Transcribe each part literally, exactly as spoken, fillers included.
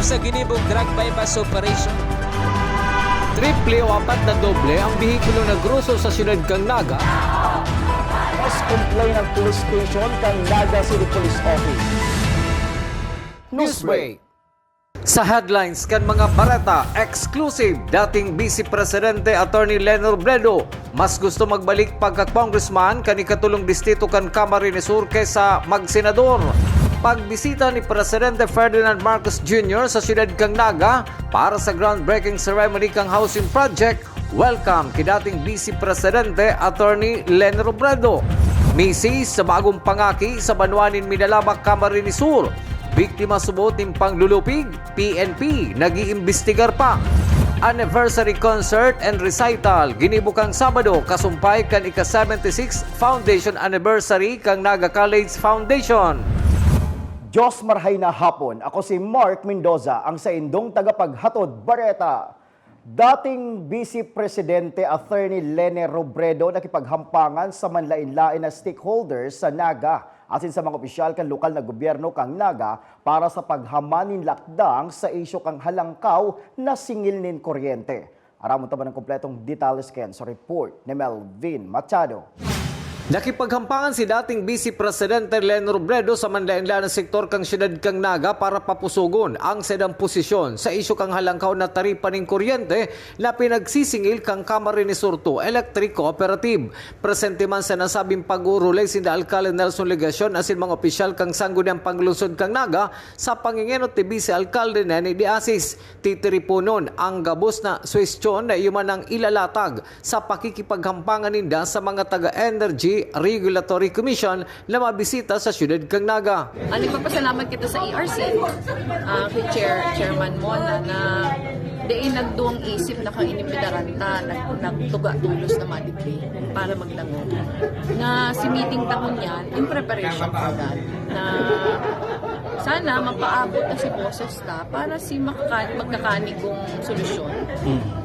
Sa ginibong drug buy-bust operation. Triple o apat na doble ang behikulo na groso sa siyudad kan Naga. Mas complain ang police station kan Naga City Police Office. Newsbreak. Sa headlines kan mga bareta, exclusive, dating Vice Presidente Attorney Leni Robredo mas gusto magbalik pagka-congressman kan ikatulong distrito kan Camarines Sur kesa magsenador. Pagbisita ni Presidente Ferdinand Marcos Junior sa siyudad kan Naga para sa groundbreaking ceremony kan housing project, welcome ki dating Vice Presidente Attorney Leni Robredo. Misis sa bagong pangaki sa banwa nin Minalabac, Camarines Sur. Biktima subot nin panglulupig, P N P nag-iimbestigar pa. Anniversary concert and recital ginibo kan Sabado kasumpay kan ika-seventy-six foundation anniversary kan Naga College Foundation. Diyos marhay na hapon. Ako si Mark Mendoza, ang saindong tagapaghatod bareta. Dating Vice Presidente Attorney Leni Robredo nakipaghampangan sa manlain-lain na stakeholders sa Naga asin sa mga opisyal kan lokal na gobyerno kan Naga para sa paghaman nin lakdang sa isyu kan halangkaw na singil nin kuryente. Aramon ta man an kompletong detalye sa report ni Melvin Machado. Nakipaghampangan si dating Vice Presidente Leni Robredo sa manlaen-laen na sektor kan siyudad kan Naga para papusogon ang saindang posisyon sa isyu kan halangkaw na taripa nin kuryente na pinagsisingil kan Camarines Sur two Electric Cooperative. Presente man sa nasabing pag-uurulay sinda Alkalde Nelson Legacion asin mga opisyal kan Sangguniang Panglungsod kan Naga sa pangengenot ni Vice Alkalde Neni de Asis. Titiriponon ang gabos na suhestyon na iyo man ang ilalatag sa pakikipaghampangan ninda sa mga taga-Energy Regulatory Commission na mabisita sa siyudad kan Naga. Ah, nagpapasalamat kita sa E R C, ah, kay Chair, Chairman Mona, na dai nagduwang isip na kan inimbitaran ta, nag-, nagtuga tolos na madigdi para magdangog. Na si meeting ta ngunyan, in preparation for that, na sana mapaabot na si boses ta para si makaka-, magkakanigong solusyon,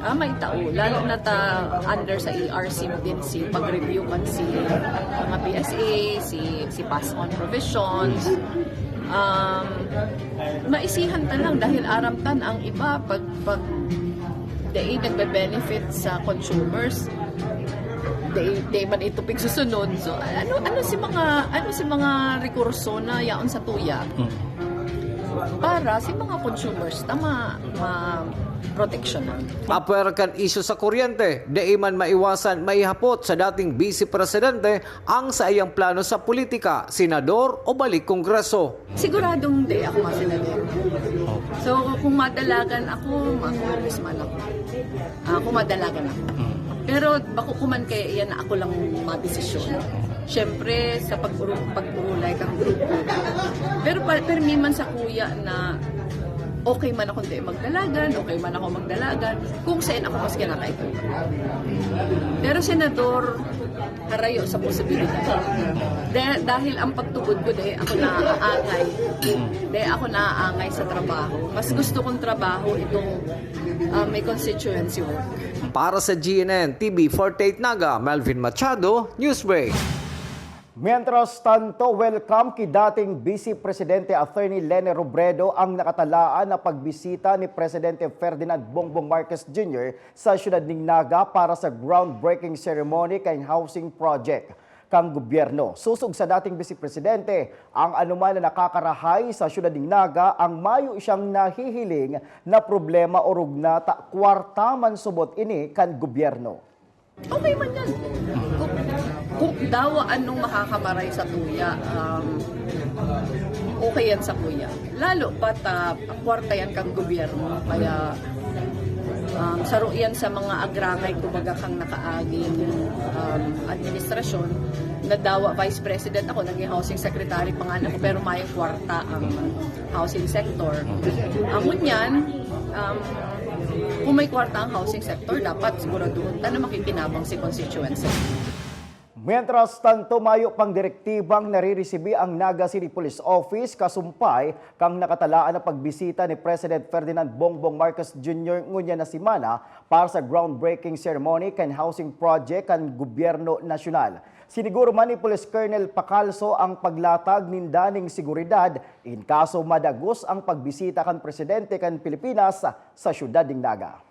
ah, maitao. Lalo na ta under sa E R C din si pag-review kan si mga P S A, si, si pass-on provisions. Um, maisihan ta lang dahil aram ta na ang iba pag, pag dai nagbe-benefit sa consumers, dai, dai man ito pigsusunod. So, ano, ano si mga, ano si mga rekurso na yaon sa tuya para si mga consumers ta ma, ma proteksyonan? Apwera kan isyu sa kuryente, dai man maiwasan maihapot sa dating Vice Presidente ang saiyang plano sa politika, senador o balik Kongreso. Siguradong dai ako masenador. So, kung madalagan ako, ma-congressman ako. Ah, kung madalagan ako. Pero bako ko man kaya iyan na ako lang madesisyon. Siyempre, sa pag-uru-, pag-urulay kang grupo. Pero pa, permi man sa kuya na okay man ako dai magdalagan, okay man ako magdalagan, kung saan ako mas kinakaitan. Pero senador, harayo sa posibilidad. Da-, dahil ang pagtubod ko, dai ako naaangay. Dai ako naaangay sa trabaho. Mas gusto kong trabaho itong, ah, may constituency work. Para sa G N N T V forty-eight Naga, Melvin Machado, Newsbreak. Mientras tanto, welcome ki dating Vice Presidente Attorney Leni Robredo ang nakatalaan na pagbisita ni Presidente Ferdinand Bongbong Marcos Junior sa siyudad nin Naga para sa groundbreaking ceremony kan housing project kan gobyerno. Sosog sa dating Vice Presidente, ang anoman na nakakarahay sa siyudad nin Naga ang mayo siyang nahihiling na problema o rugna ta kwarta man subot ini kan gobyerno. Okay man yan. Kung, kung dawa anong makakamaray sa tuya, um, okay yan sa kuya. Lalo pat, ah, kwarta yan kang gobyerno. Kaya, um, saro yan sa mga agrangay, kumbaga, kang nakaaging, um, administrasyon, na dawa vice president ako, naging housing secretary pa nga ako, pero mayong kwarta ang housing sector. Ang ngunyan, um, kung may kwarta ang housing sector, dapat siguraduhon ta na makikinabang si constituency. Mientras tanto, mayo pang direktibang nariresibi ang Naga City Police Office kasumpay kan nakatalaan na pagbisita ni President Ferdinand Bongbong Marcos Junior ngunyan na semana para sa groundbreaking ceremony kan housing project kan gobyerno nasyonal. Siniguro man ni Police Colonel Pacalso ang paglatag ninda nin seguridad in kaso madagos ang pagbisita kan presidente kan Pilipinas sa siyudad nin Naga.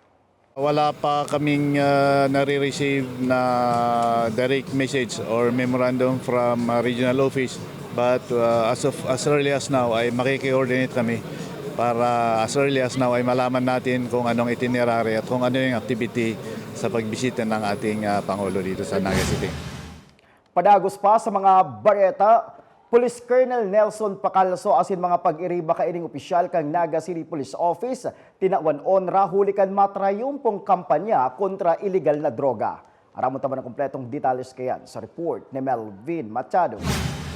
Wala pa kaming, ah, nare-receive na direct message or memorandum from, ah, regional office. But, ah, as of, as early as now ay makiki-coordinate kami para as early as now ay malaman natin kung anong itinerary at kung ano yung activity sa pagbisita ng ating, ah, Pangulo dito sa Naga City. Padagos pa sa mga bareta, Police Colonel Nelson Pacalso asin mga pag-iriba kaining opisyal kan Naga City Police Office tinawan onra huli kan matrayumpong kampanya kontra iligal na droga. Aramon ta man an kompletong detalles kaiyan sa report ni Melvin Machado.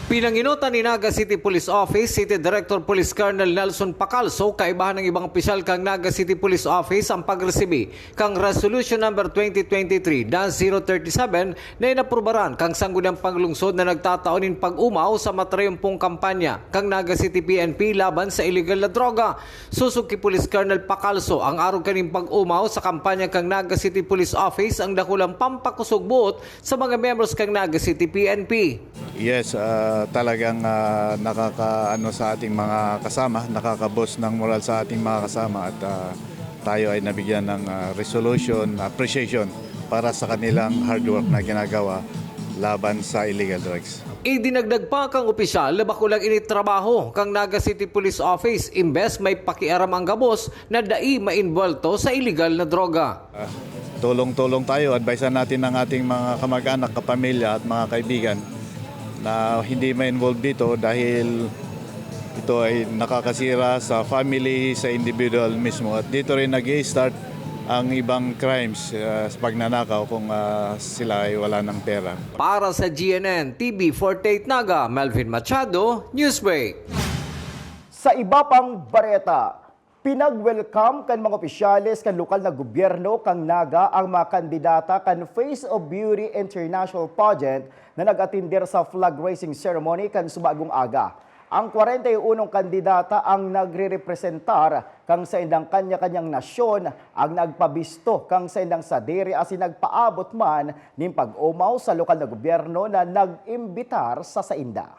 Pinangenotan ni Naga City Police Office City Director Police Colonel Nelson Pacalso kaiba kan ibang opisyal kan Naga City Police Office ang pagresibi kan Resolution Number twenty twenty-three dash zero thirty-seven na inaprubaran kan Sangguniang Panglungsod na nagtatao nin pag-omaw sa matrayumpong kampanya kan Naga City P N P laban sa iligal na droga. Sosog ki Police Colonel Pacalso, ang arog kaning pag-omaw sa kampanya kan Naga City Police Office ang dakulang pampakosog buot sa mga miyembros kan Naga City P N P. Yes, ah, talagang, ah, nakakaano sa ating mga kasama, nakaka-boost ng moral sa ating mga kasama at, ah, tayo ay nabigyan ng, ah, resolution, appreciation para sa kanilang hard work na ginagawa laban sa illegal drugs. Idinagdag pa kan opisyal na bako lang ini trabaho kan Naga City Police Office, imbes may pakiaram ang gabos na dai maimbuwelto sa iligal na droga. Ah, tulong-tulong tayo, advisean natin ang ating mga kamag-anak, kapamilya at mga kaibigan na hindi ma-involve dito dahil ito ay nakakasira sa family, sa individual mismo. At dito rin nag-i-start ang ibang crimes, ah, sa pagnanakaw kung, ah, sila ay wala ng pera. Para sa G N N T V forty-eight Naga, Melvin Machado, Newsbreak. Sa iba pang bareta, pinag-welcome kan mga opisyales kan lokal na gobyerno kan Naga ang mga kandidata kan Face of Beauty International Pageant na nag-atender sa flag raising ceremony kan subagong aga. Ang kwarenta y unong kandidata ang nagrerepresentar kan saindang kanya-kanyang nasyon ang nagpabisto kan saindang sadiri asin nagpaabot man nin pag-omaw sa lokal na gobyerno na nag-imbitar sa sainda.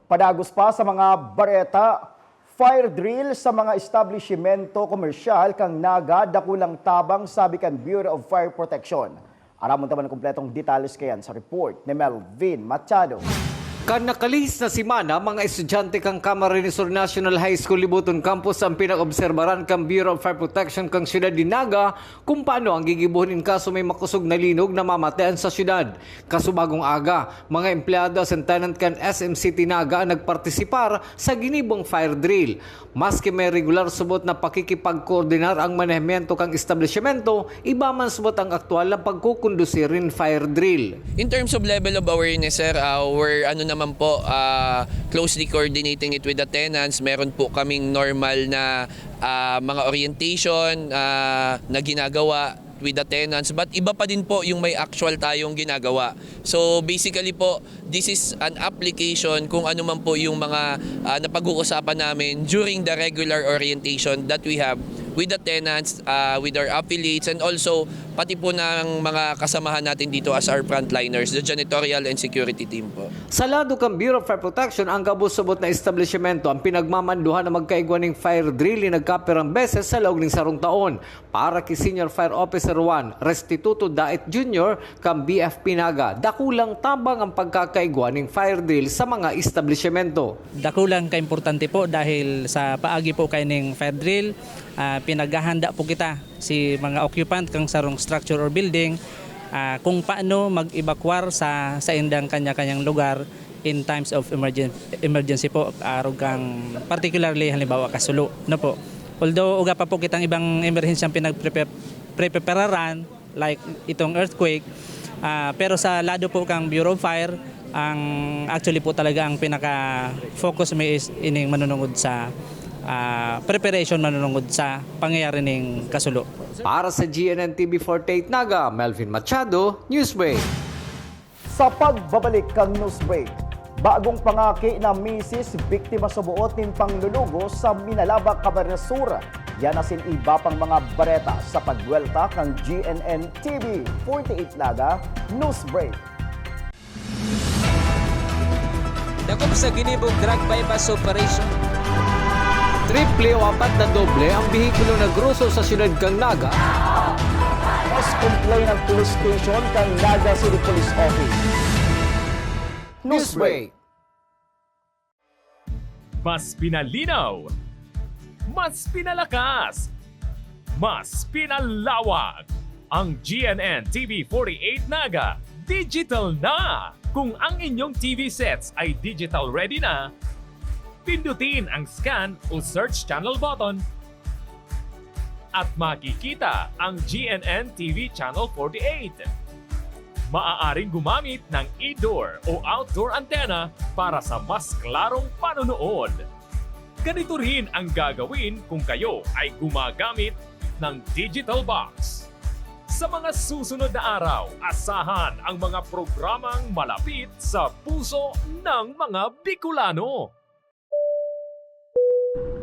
Padagos pa sa mga bareta, fire drill sa mga establishmento komersyal kan Naga dakulang tabang, sabi kan Bureau of Fire Protection. Aramon ta man an kompletong detalles kaiyan sa report ni Melvin Machado. Kan nakalihis na semana, mga estudyante kan Camarines Sur National High School Libuton Campus ang pinag-obserbaran kan Bureau of Fire Protection kan siyudad nin Naga kung paano ang gigibohon in kaso may makosog na linog na mamatian sa siyudad. Kasubagong aga, mga empleyado asin tenant kan S M City Naga ang nagpartisipar sa ginibong fire drill. Maski may regular subot na pakikipagkoordinar ang manehemento kan establisyemento, iba man subot ang aktual na pagkukondusir nin fire drill. In terms of level of awareness, sir, ah, we're ano naman po, ah, closely coordinating it with the tenants. Meron po kaming normal na, ah, mga orientation, ah, na ginagawa with the tenants, but iba pa din po yung may actual tayong ginagawa. So, basically po, this is an application kung ano man po yung mga, ah, napag-uusapan namin during the regular orientation that we have with the tenants, ah, with our affiliates, and also pati po ng mga kasamahan natin dito as our frontliners, the janitorial and security team po. Sa lado kan Bureau of Fire Protection, ang gabos subot na establisyemento ang pinagmamanduhan na magkaigwa ning fire drill na nagkapirang beses sa laog ning sarong taon. Para ki Senior Fire Officer one Restituto Dait Junior kan B F P Naga, dakulang tabang ang pagkakaigwa ning fire drill sa mga establisyemento. Dakulang kaimportante po dahil sa paagi po kaining fire drill, ah, pinaghahanda po kita si mga occupant kang sarong structure or building, ah, kung paano mag-evacuar sa saindang kanya-kanyang lugar in times of emergen-, emergency po, arog kang particularly halimbawa kasulo, no po. Although uga pa po kitang ibang emerhensyang pinagprepe-, prepararan, like itong earthquake, ah, pero sa lado po kang Bureau of Fire, ang actually po talaga ang pinaka-focus mi is ining manunungod sa, ah, preparation manunungod sa pangyayari ning kasulo. Para sa G N N T V forty-eight Naga, Melvin Machado, Newsbreak. Sa pagbabalik kan news break, bagong pangaki na misis biktima sa buot nin panglulugo sa Minalabac, Camarines Sur. Yan asin iba pang mga bareta sa pagbuwelta kan G N N T V forty-eight Naga News Break. Dakop sa ginibog drug buy-bust operation. Triple o apat na doble ang behikulo na groso sa siyudad kan Naga. Mas complain ang police station kan Naga City Police Office. Newsbreak. Mas pinalinaw, mas pinalakas, mas pinalawak ang G N N T V forty-eight Naga. Digital na! Kung ang inyong T V sets ay digital ready na, pindutin ang scan o search channel button at makikita ang G N N T V Channel forty-eight. Maaaring gumamit ng indoor o outdoor antenna para sa mas klarong panonood. Ganito rin ang gagawin kung kayo ay gumagamit ng digital box. Sa mga susunod na araw, asahan ang mga programang malapit sa puso ng mga Bicolano.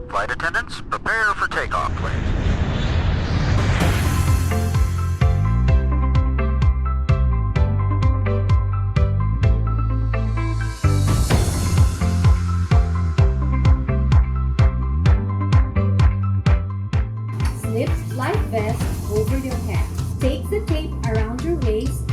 Flight attendants, prepare for takeoff, please. Slip life vest over your head. Take the tape around your waist.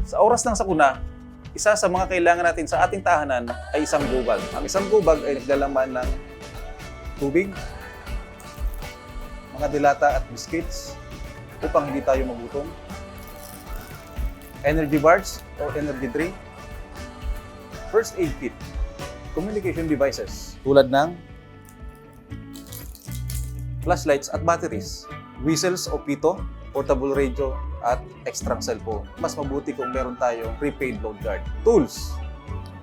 Sa oras ng sakuna, isa sa mga kailangan natin sa ating tahanan ay isang gubag. Ang isang gubag ay naglalaman ng tubig, mga dilata at biscuits upang hindi tayo magutom, energy bars o energy drink, first aid kit, communication devices tulad ng flashlights at batteries, whistles o pito, portable radio, at extra cellphone. Mas mabuti kung meron tayong prepaid load guard. Tools,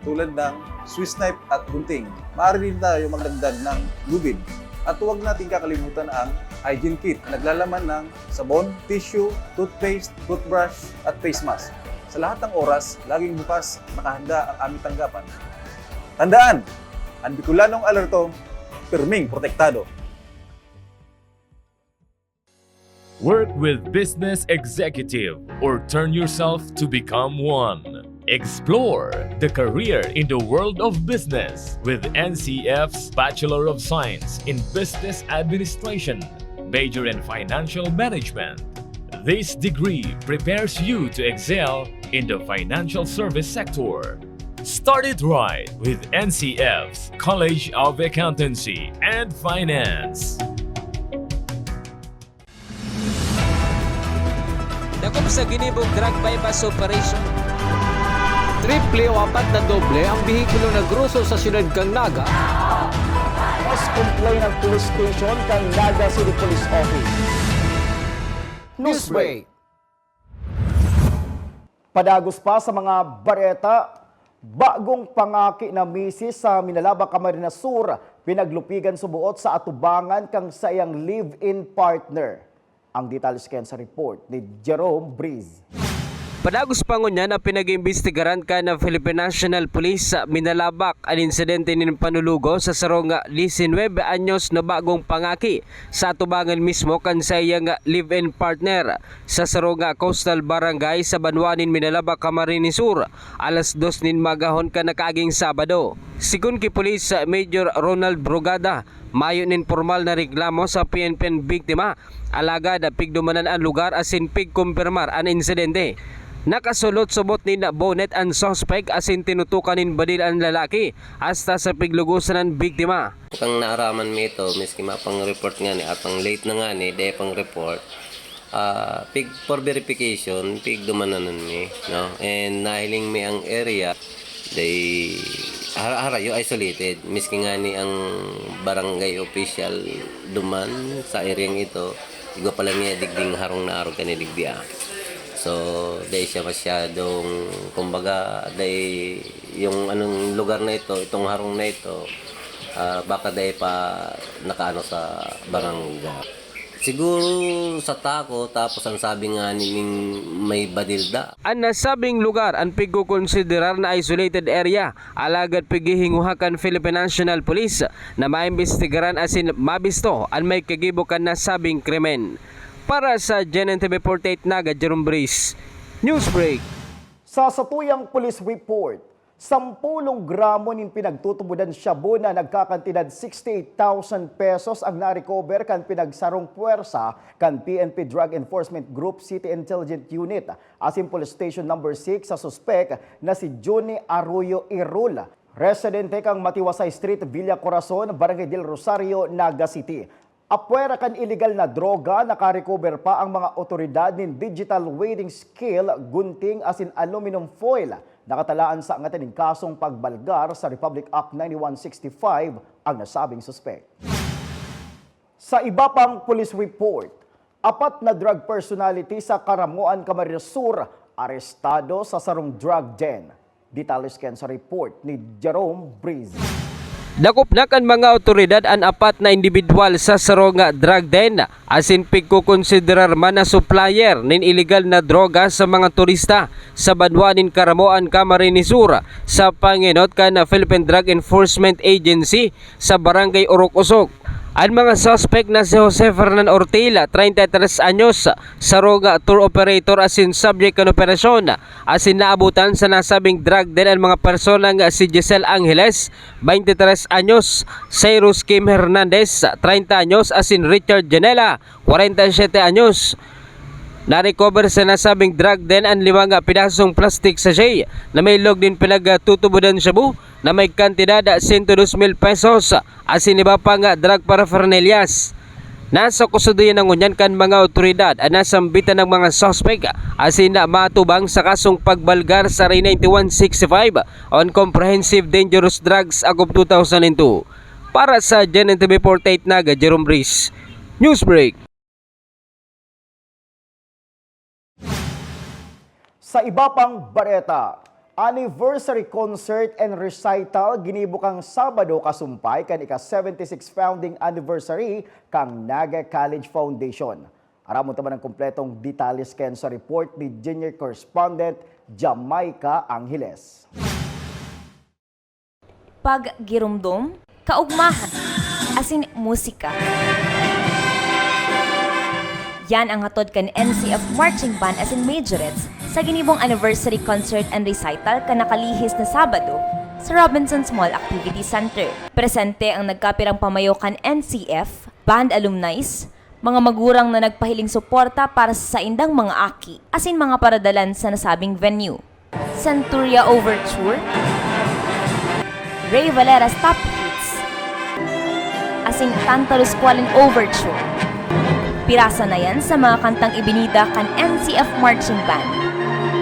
tulad ng Swiss knife at gunting. Maaari din tayo magdagdag ng lubid. At huwag nating kakalimutan ang hygiene kit na naglalaman ng sabon, tissue, toothpaste, toothbrush, at face mask. Sa lahat ng oras, laging bukas, nakahanda ang aming tanggapan. Tandaan, ang Bicolanong alerto, pirming protektado. Work with business executive or turn yourself to become one. Explore the career in the world of business with N C F's Bachelor of Science in Business Administration, major in Financial Management. This degree prepares you to excel in the financial service sector. Start it right with N C F's College of Accountancy and Finance. Dakop sa ginibong drug buy-bust operation. Triple o apat na doble ang behikulo na groso sa siyudad kan Naga. Mas complain ang police station kan Naga City Police Office. Newsbreak. Padagos pa sa mga bareta, bagong pangaki na misis sa Minalabac, Camarines Sur, pinaglupigan sa buot sa atubangan kan saiyang live-in partner. Ang detalye kan sa report ni Jerome Breeze. Padagos pa ngunyan na pinag-iimbestigaran kan Philippine National Police sa Minalabac an insidente nin panulugo sa sarong disinwebe anyos na bagong pangaki sa atubangan mismo kan saiyang live-in partner sa sarong coastal barangay sa banwa nin Minalabac, Camarines Sur, alas dos nin magahon kan nakaaging Sabado. Sigon ki Police Major Ronald Brugada, mayo nin pormal na reklamo sa P N P an biktima, alagad pigdumanan an lugar asin pigkumpirmar an insidente. Nakasulot subot nin bonnet an suspek asin tinutukan nin badil an lalaki hasta sa piglugosan an biktima. Kan naaraman mi ito, miski mapang-report ngani, apang late na ngani, dai pang-report. Ah, pig, for verification, pigdumananan mi, no? And nahiling mi ang area, dai, har-, harayo, isolated. Miski ngani ang barangay official duman sa areang ito, igwa pa lang niya digding harong na arog kani digdi, ah. So, dai siya masyadong, kumbaga, dai yung anong lugar na ito, itong harong na ito, Ah, baka dai pa nakaano sa barangay. Siguro sa takot, tapos ang sabi nga ning may badil da. An nasabing lugar an pigkokonsiderar na isolated area, alagad pighihinguha kan Philippine National Police na maimbestigaran asin mabisto an may kagibo kan nasabing krimen. Para sa G N N T V forty-eight Naga, Jerome Breeze, Newsbreak. Sa satuyang police report, sampulong gramo nin pinagtutubodan shabu na nagkakantidad sixty-eight thousand pesos ang na-recover kan pinagsarong pwersa kan P N P Drug Enforcement Group City Intelligence Unit asin Police Station Number six sa suspek na si Johnny Arroyo Irul, residente kan Matiwasay Street, Villa Corazon, Barangay del Rosario, Naga City. Apwera kan ilegal na droga, nakarecover pa ang mga otoridad nin digital weighing scale, gunting asin aluminum foil. Nakatalaan sa ngatan nin kasong pagbalgar sa Republic Act ninety-one sixty-five ang nasabing suspek. Sa iba pang police report, apat na drug personality sa Caramoan, Camarines Sur, arestado sa sarong drug den. Detalles kan sa report ni Jerome Breeze. Dakop na kan mga awtoridad an apat na indibidwal sa saro nga drug den asin pigkokonsiderar man na supplier nin ilegal na droga sa mga turista sa banwa nin Caramoan, Camarines Sur, sa pangenot kan Philippine Drug Enforcement Agency sa Barangay Orok-Osok. An mga suspek na si Jose Fernan Ortil, treinta y tres anyos, saro nga tour operator asin subject kan operasyon, asin naabutan sa nasabing drug den an mga personang si Giselle Angeles, twenty-tres anyos, Cyrus Kim Hernandez, treinta anyos, asin Richard Janela, kwarenta y siyete anyos. Na-recover sa nasabing drug den an lima nga pidasong plastic sachet na may log nin pinagtutubodan shabu na may kantidad sento dos mil pesos asin iba pa nga drug paraphernalias. Nasa kustudiya na ngunyan kan mga awtoridad an nasambitan na mga suspek asin na matubang sa kasong pagbalgar sa R A ninety-one sixty-five on Comprehensive Dangerous Drugs Act of two thousand and two. Para sa G N N T V forty-eight Naga, Jerome Breeze, Newsbreak. Sa iba pang bareta, anniversary concert and recital ginibo kan Sabado kasumpay kan ika-seventy-six founding anniversary kan Naga College Foundation. Aramon ta man an kompletong detalye kan sa report ni Junior Correspondent Jamaica Angeles. Paggiromdom, kaugmahan, asin musika. Yan ang hatod kan N C F Marching Band asin Majorettes sa ginibong anniversary concert and recital kan nakalihis na Sabado sa Robinsons Mall Activity Center. Presente ang nagkapirang pamayo kan N C F, band alumni, mga magurang na nagpahiling suporta para sa saindang mga aki, asin mga paradalan sa nasabing venue. Centuria Overture, Rey Valera's Top Hits, asin Tantalus Qualen Overture. Pirasa na yan sa mga kantang ibinida kan N C F Marching Band.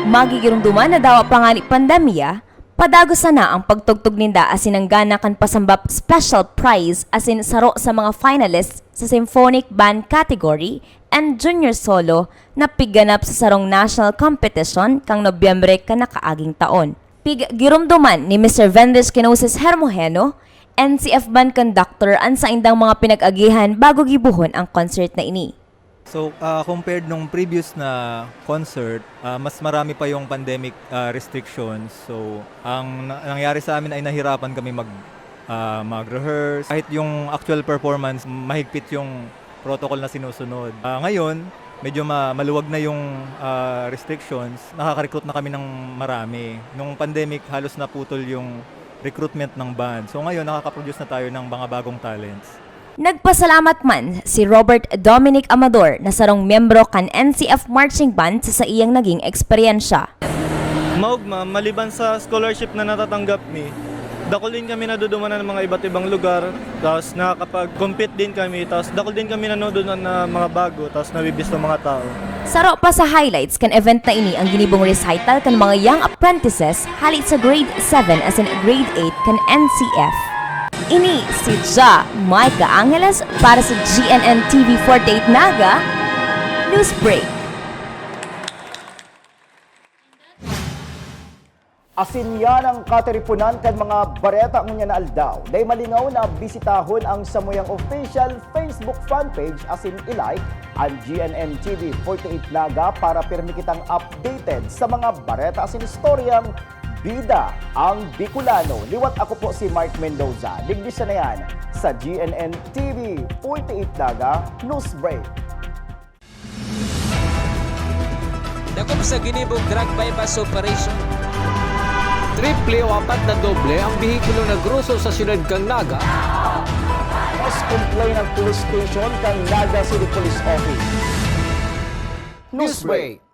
Magigiromdoman na dawa pa ngani pandemya, padagos sana ang pagtugtog ninda asin ang gana kan pasambap special prize asin saro sa mga finalists sa Symphonic Band category and Junior Solo na pigganap sa sarong national competition kan Nobyembre kan nakaaging taon. Piggiromdoman ni Mister Venris Kenosis Hermojeno, N C F Band Conductor, an saindang mga pinag-agihan bago gibohon ang concert na ini. So, ah, compared nung previous na concert, ah, mas marami pa yung pandemic, ah, restrictions. So, ang na-, nangyari sa amin ay nahirapan kami mag, ah, mag-rehearse. Kahit yung actual performance, mahigpit yung protocol na sinusunod. Ah, ngayon, medyo ma-, maluwag na yung, ah, restrictions. Nakaka-recruit na kami ng marami. Nung pandemic, halos naputol yung recruitment ng band. So, ngayon, nakaka-produce na tayo ng mga bagong talents. Nagpasalamat man si Robert Dominic Amador na sarong miyembro kan N C F Marching Band sa saiyang naging eksperyensya. Maugma, maliban sa scholarship na natatanggap mi, dakul din kami nadudumanan ng mga iba't ibang lugar, tapos nakakapag-compete din kami, tapos dakul din kami nanuduman na mga bago, tapos nabibisto mga tao. Saro pa sa highlights kan event na ini ang ginibong recital kan mga young apprentices hale sa Grade seven asin Grade eight kan N C F. Ini si Ja Micah Angeles para sa G N N T V forty-eight Naga, Newsbreak. Asin yan ang katiriponan kan mga bareta ngunyan na aldaw. Dai malingaw na bisitahon ang samuyang official Facebook fan page asin i-like an G N N T V forty-eight Naga para pirmi kitang updated sa mga bareta asin istoryang bida ang Bicolano. Liwat ako po si Mark Mendoza. Digdi siya na yan sa G N N T V forty-eight Naga News Break. Dakop sa ginibong drug buy-bust operation. Triple o apat na doble ang behikulo na groso sa siyudad kan Naga. Mas complain ang police station kan Naga City Police Office. Newsbreak.